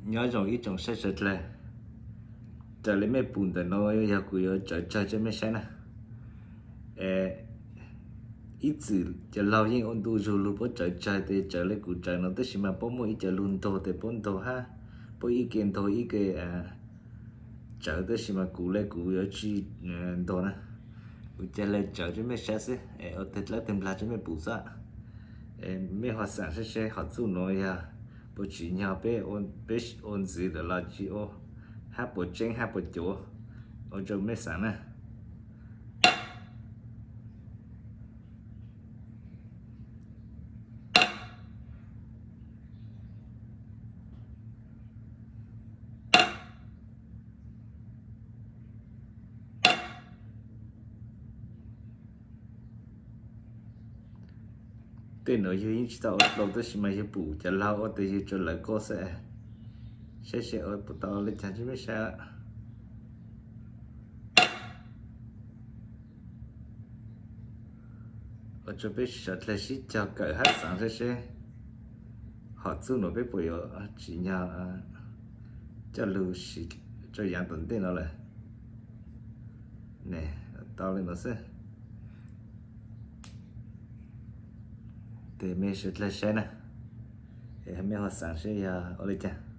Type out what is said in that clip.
Nyob zoo ib tsoom saib sawv dlawg, raws li mej pum ntawm no yog kuv yuav tsawv tsawg rua mej saib na. Ib txwm cov laug yeej ua ntu zug lug puab tsawv tsawg tes tsawv le kuv tsawv no, tab sis mas puab muaj ib cov lug ntog tes puab ntog hab, puab ib ke ntog ib ke tsawv, tab sis mas kuv le kuv yuav tsi ntog na. Kuv ca le tsawv rua mej saib xwb, ua teg dlawb teg nplag rua mej pum xwb. Mej ho xaam seb seb hom txuj nuav yog puas tsim nyog peb, peb ua ntxiv lawm los tsi ua, hab puas tseeb hab puas cuav, ua rua mej xaam na. Tej nuav yug yeej tsi tau ua dlua tab sis mas yug pum cov laug ua tes yug tsuas lawv kuj xwb. Saib seb ua puas tau le caag rua mej saib. Ua rua peb sawv dlawg sib cog kawm hab xaav seb seb hom txuj nuav peb puas yuav tsim nyog coj lug siv rua yaav tom ntej no lawm. Ne, tau le nuav xwb. Tes mej sawv dlawg saib na, mej ho xaav seb yog ua le caag.